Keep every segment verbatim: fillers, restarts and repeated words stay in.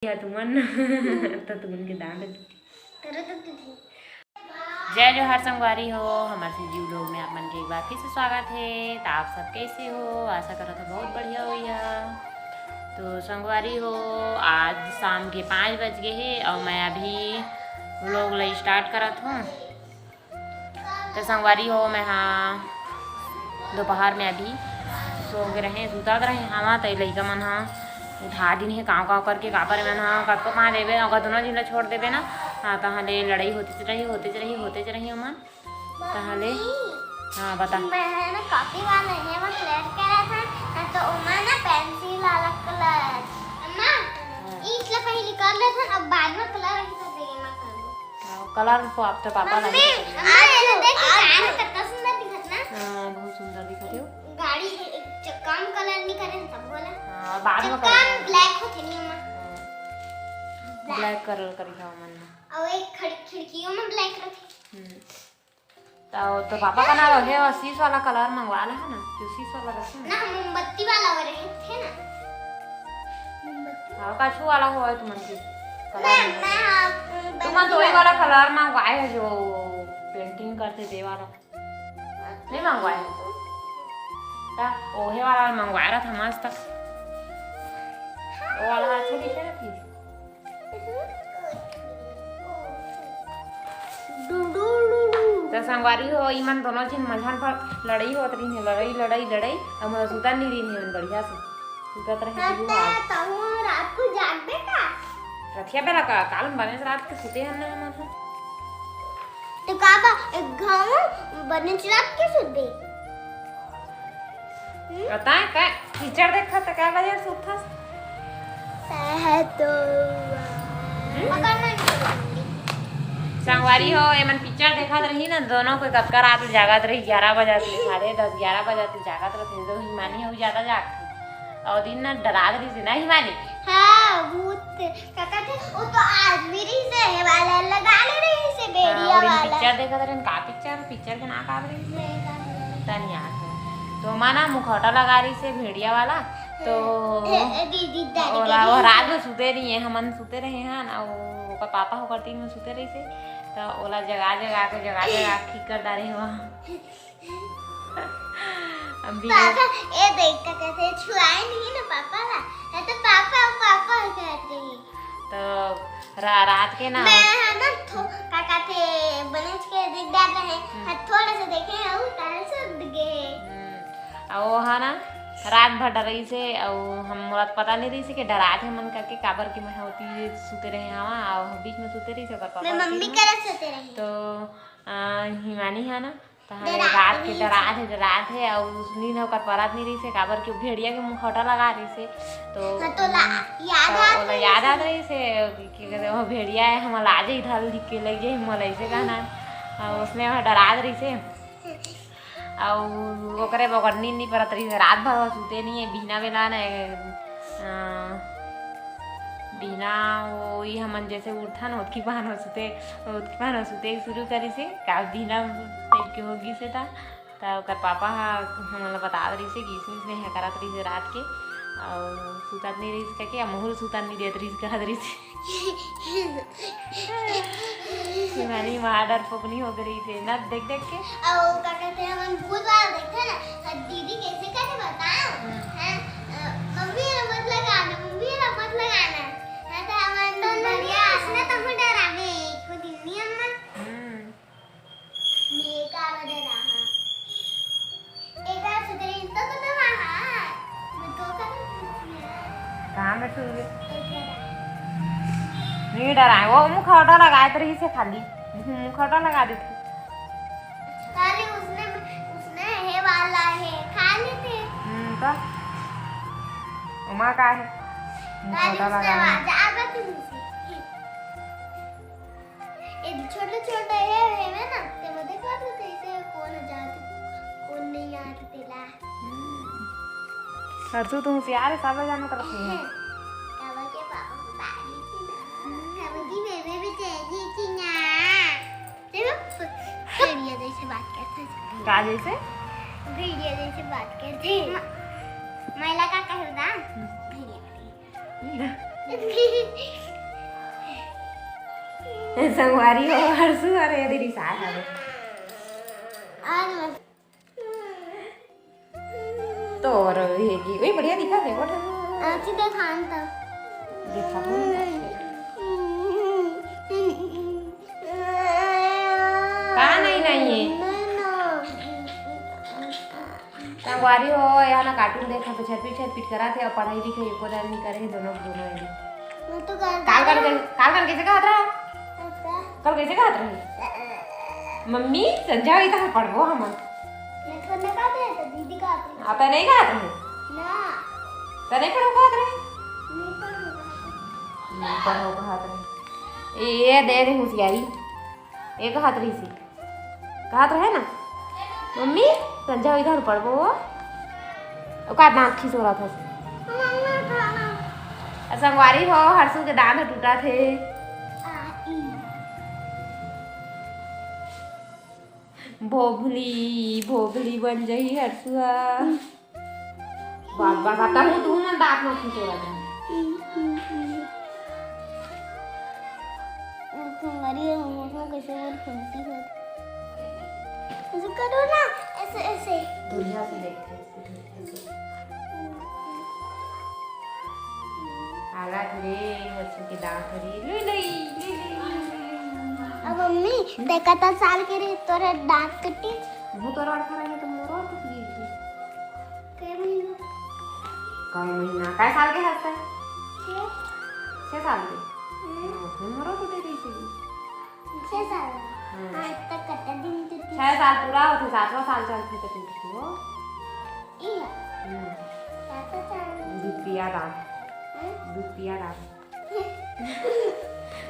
या तुमन तो तुमन के दांत। जय जोहार संगवारी हो, हमर सी जी vlog में आप मन के एक बार फिर से स्वागत है। तो आप सब कैसे हो? आशा करत हो बहुत बढ़िया होइहा। तो संगवारी हो, आज शाम के पाँच बज गए हे और मैं अभी vlog ला start करत हूँ। तो संगवारी हो, मैं हा दोपहर में अभी सो के रहे, सुतत रहे हवा, त लइका मन हा उठा दिन हे कांव कांव करके, काबर मन हा कतको पा देबे, अगर दोनों झिन ला छोड़ देबे ना, हाँ, तहाँ ले लड़ाई होते रही, होते रही, होते रही ओमन। तहाँ ले, हाँ, बता। मैं है ना कॉपी वाला है, मैं कलर करा था ना, तो ओमा ना पेंसिल वाला कलर। अम्मा, हाँ। ईट ला पहले कर ले था, अब बाद में कलर ऐसे देंगे, मैं कर लूँ। हाँ, कलर को आप तो पापा मम्मी, लाने के लिए। अम्मा, ये देखो, आज कार कितना सुंदर दिखत ना। हाँ, बहुत सुंदर दिखत है वो। गाड़ी एक चक्का में कलर नहीं करे, सब बोला। हाँ, बाद में चक्का कलर में ब्लैक होते नहीं, अम्मा। हाँ। ब्लैक। ब्लैक कलर करी था मन में। और एक खिड़-, खिड़कियों में ब्लैक रखे। हम्म। तो, तो पापा का ना रहे, वो शीश वाला कलर मंगवा ला है ना, जो शीश वाला रखे ना। ना, मोमबत्ती वाला वो रहे थे ना। मोमबत्ती। हाँ, कछु वाला हो है तुमन के कलर मैं, में। मैं, हाँ, तुमन तो वही वाला कलर मंगवाए है जो पेंटिंग करते दे वाला। नहीं मंगवाए है तो? ता, ओहे वाला मंगवाए रहा था मस्त। वो वाला अच्छा दिखे ना फिर। तो संगवारी हो, इमन दोनों झिन मझन पर लड़ाई होत रही है, लड़ाई, लड़ाई, लड़ाई। अब मैं सुतन नहीं रही है बढ़िया से, सुतत रहे हाँ, दू तो, आज। तो वो रात को जागबे का? रथिया बेला का, काल में बने रात के सुते हैं ना हमन। तो का बा, एक घाव बने रात के सुतबे? बताए का कीचड़ देखा त का वजह से उठस? संगवारी हो, एमन पिक्चर देखत रही ना, दोनों कोई कतका रात ले जागत रही, ग्यारह बजे तक, साढ़े दस, ग्यारह बजे तक जागत रहिथे। तो हिमानी हो ज्यादा जागथे, और दिन ना डरात रहिथे ना हिमानी। हाँ, भूत का कहथे, वो तो आदमी रहिसे, ये वाला लगा ले रहिसे, हाँ, भेड़िया और इन वाला। पिक्चर देखत रहे, का पिक्चर, पिक्चर के नाम का रही? नहीं, का नहीं। पता नहीं याद है। तो माना मुखौटा लगा रहिसे भेड़िया वाला, तो ए, ए, दीदी, दादी, ओला, दीदी। वो रात में सुते नहीं है, हमन सुते रहे हैं ना, वो ओकर पापा होकर तीन में सुते रहिसे, तो ओला जगा जगा के, जगा जगा के ठीक कर डारे हुआ। अभी पापा, ये देख का कहते छुआए नहीं ना पापा ला, नहीं तो पापा, पापा कहते हैं। तो रा-, रात के ना मैं है ना थो-, का कहते बनेच के दिखदार रहे, हम्म। हाँ, थोड़ा सा देखे हैं, वो तारे से उड़ गए। हम्म। आ वो है ना रात भर डराइसे, और हम मोला तो पता नहीं रहिसे कि डरात है मन करके, काबर कि मैं होती सुते रहे हवा, और बीच में सुते रहिसे ओकर पापा मैं होती मम्मी में। करे सुते रहे। तो, आ, हिमानी है ना, तहाँ ले डरात रात के रही डरात है, डरात है, और उस नींद ओकर परत नहीं रहिसे, काबर कि भेड़िया के मुखौटा लगा रहिसे, तो हाँ, तो ला-, याद तो आत ओला रहिसे। याद आत रहिसे कि कहते, "वो भेड़िया है, हम लाजे इधर लिख के लग जाए, हम ऐसे कहना है।" और उसने वहाँ डरात रहिसे, और ओकरे बगर नींद नहीं परत रहिसे, रात भर वो सुते नहीं है, बिहना बेला ने, अ, बिहना वो ही हमन जैसे उठन, ओतकी बहान वो सुते, ओतकी बहान वो सुते शुरू करिसे, का बिहना टाइप के हो गिसे ता। त ओकर पापा ह हमन ल बतात रहिसे कि इसने इसने ह करत रहिसे रात के, अउ सुतत नइ रहिस कहिके, अउ महू ल सुतन नइ देत रहिस कहत रहिसे। शिवानी महा डरपोकनी हो गे रहिसे ना देख देख के। अउ का कहते हैं, हमन भूत वाला देखथे ना, त दीदी कैसे करे बताओ? हम्म। हैं? अ, मम्मी ये मत लगाना, मम्मी ये मत लगाना। हाँ, तो हमन तो बढ़िया मम्मी, इसने तो हम डरावे, एक दिन नहीं अम्मा। हम्म। मैं का बजे रहा? एक बार सुधरी तो, तो, तो वहाँ। मैं तो कर पूछी है। कहाँ में सुधरी? तो क्या रहा? नहीं डराए, वो मुखौटा लगाए तो रहिसे खाली। मुखौटा लगा देथे। खाली उसने, उसने हे वाला है, खाली थे। हम्म, तो? उमा का है? खाली मुखौटा उसने लगा। आवाज आवा थी मुझे। ये छोटे छोटे ये हेवे ना, ते मते कर देते, इसे कौन जात, कौन नहीं आत तेला। हम्म। हर्षू, तू होशियार है, सब जाना तरफ से है। काबर के पापा को बारी थी ना। काबर की बेबे भी चाहिए थी ना। देखो, भेड़िया जैसे बात करते हैं। का जैसे? भेड़िया जैसे बात करते हैं। म-, महिला का कहू ना? हम्म। भेड़िया। संगवारी हो, हर्षु अरे दे रिसाय हवे। आज मत तोर हे कि, ओए, बढ़िया दिखत हे, गोठ। आँखी देखान त। देखा हूँ। का नहीं, नहीं हे? नहीं ना। संगवारी हो, यहाँ ना cartoon देखत हे, छटपट छटपट करत हे, अउ पढ़ाई लिखाई एको दान नहीं करे हे, दोनों, दोनों हे। मैं तो कर काल, काल, काल, काल कइसे कहत रहा? अच्छा। काल कइसे कहत रही? मम्मी, संझा होही त पढ़बो हमन। मैं थोड़ा ना कहत रही, तो दीदी कहत रही। आ, तैं नहीं कहत रही? ना। तैं नहीं पढ़बो कहत रही? नहीं पढ़बो कहत रही। नहीं पढ़बो कहत रही। ए, ए, दे दे होशियारी। ए कहत रही सी। कहत रहे ना, "मम्मी, संझा होही त पढ़बो।" ओकर दाँत खिसोरत हस। मम्मी, खाना। आ, संगवारी हो, हर्षु के दाँत टूटत हे। आ, ई। भोभली, भोभली बन जाही हर्षुआ। बात, बात, अब तहूँ, तहूँ मन दाँत मत खिसोरत रह। संगवारी हो, मोर कइसे मोर फुंसी होत। ऐसे करो ना, ऐसे, ऐसे। बढ़िया से देखते हैं इसको, ठीक है। आला रे, हर्षु के दाँत रे। ले, ले, ले, ले, ले, ले। अब मम्मी, देखा त साल के रे, तोरे दाँत कटी। वो तो रड़ खा रहे तो मोरो तो प्लीज। कै महीना? कै महीना? कै साल के हस तैं? छः। छः साल के? हम्म। हाँ, फिर मोरो टूटे रही थी। छः साल? हाँ। हाँ, इतना कटा दिन तो थी। छः साल पूरा होते, सातवाँ साल चलते तो टूट गई वो। ई है। हम्म। सातवाँ साल। दूध पिया दाँत। हम्म? दूध पिया दाँत।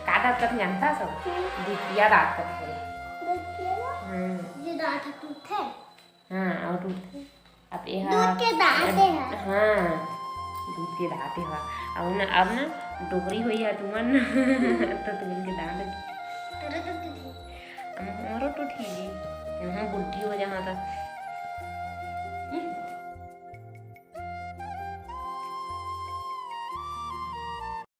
का दाँत कथे जानता सब? हम्म। दूध पिया दाँत कथे। दूध पिया ना? हम्म। जो दाँत टूटथे। हाँ, अउ टूटथे। अब ये दूध के दाँत हे। हाँ, दूध के दाँत हे। अब ना, अब ना डोकरी होई है तुमन, तो तुमन के दाँत। तोरे तो टूटही। अब मोरो टूटही। यहाँ बुढ़ी हो जहाँ तक।